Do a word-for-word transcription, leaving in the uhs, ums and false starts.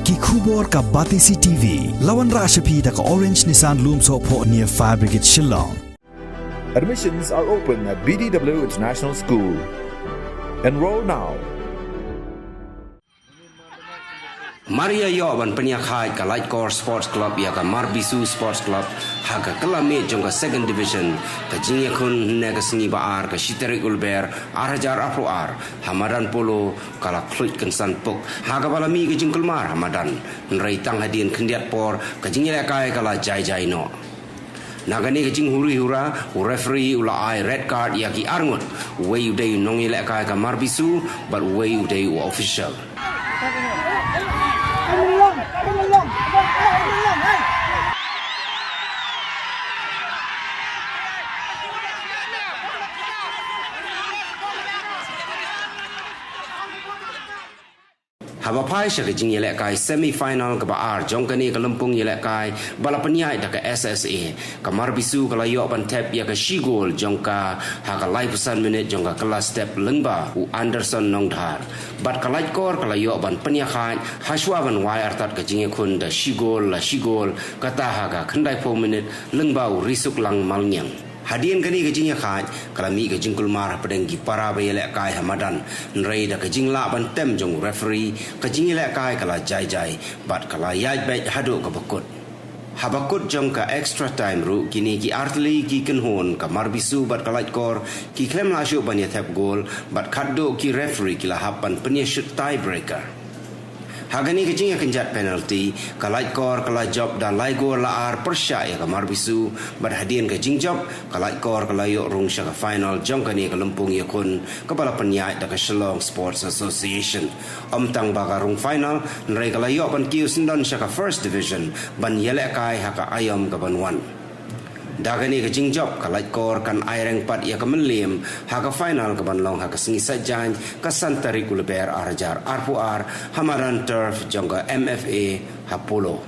Ki khubor ka Batesi T V. La wanrah sha phi da ka Orange Nissan Lumsohphoh near Fire Brigade Shillong. Admissions are open at B D W International School. Enroll now. Mar ïa ïoh ban pynïakhaid ka Laitkor Sports Club ïa ka Marbisu Sports Club ha ka kylla miej jong ka Second Division, ka jingïakhun hynne ka sngi ba ar, ka shi tarik u Lber ar hajar arphew ar, ha madan polo ka la khluit kynsan puk, ha kaba la mih ka jingkulmar ha madan. Hynrei tang hadien khyndiat por ka jingïalehkai ka la jai jai noh. Na kane ka jinghuri hura, u referee u la ai red card ïa ki arngut. Uwei u dei u nongïalehkai ka Marbisu, bad uwei u dei u official. Haba phai sha ka jingïalehkai semi final kaba ar jong kane ka lympung ïalehkai ba la pynïaid da ka S S A, ka Marbisu ka la ïoh ban thep ïa ka shi gol jong ka ha ka laiphew san minit jong ka kylla step lyngba u Anderson Nongdhar. Bad ka Laitkor ka la ïoh ban pynïakhaid hashwa ban wai artat ka jingïakhun da shi gol la shi gol, kata ha ka khyndaiphew minit lyngba u Risuklang Malngiang. Hadien kane ka jingïakhaid ka la mih ka jingkulmar hapdeng ki para ba ïalehkai ha madan. Hynrei da ka jinglah ban tem jong u referee, ka jingïalehkai ka la jai jai bad ka la ïaid beit haduh kaba kut. Haba kut jong ka extra time ruh, kine ki artylli ki kynhun, ka Marbisu bad ka Laitkor, ki khlem lah shuh ban ïathep gol, bad khatduh ki referee ki la hap ban pynïashut tiebreaker. Ha kane ka jingïakynjat penalty, ka Laitkor ka la jop da lai gol la ar pyrshah ïa ka Marbisu, bad hadien ka jingjop, ka Laitkor ka la ïoh rung sha ka final jong kane ka lympung ïakhun kaba la pynïaid da ka Shillong Sports Association. Ym tang ba ka rung final, hynrei ka la ïoh ban kiew syndon sha ka First Division ban ïalehkai ha ka aïom kaban wan. Da kane ka jingjop, ka Laitkor kan aireng pat ïa ka mylliem ha ka final kaban long ha ka sngi Saitjaiñ, ka san tarik u Lber ar hajar arphew ar, ha madan turf jong ka M F A ha Polo.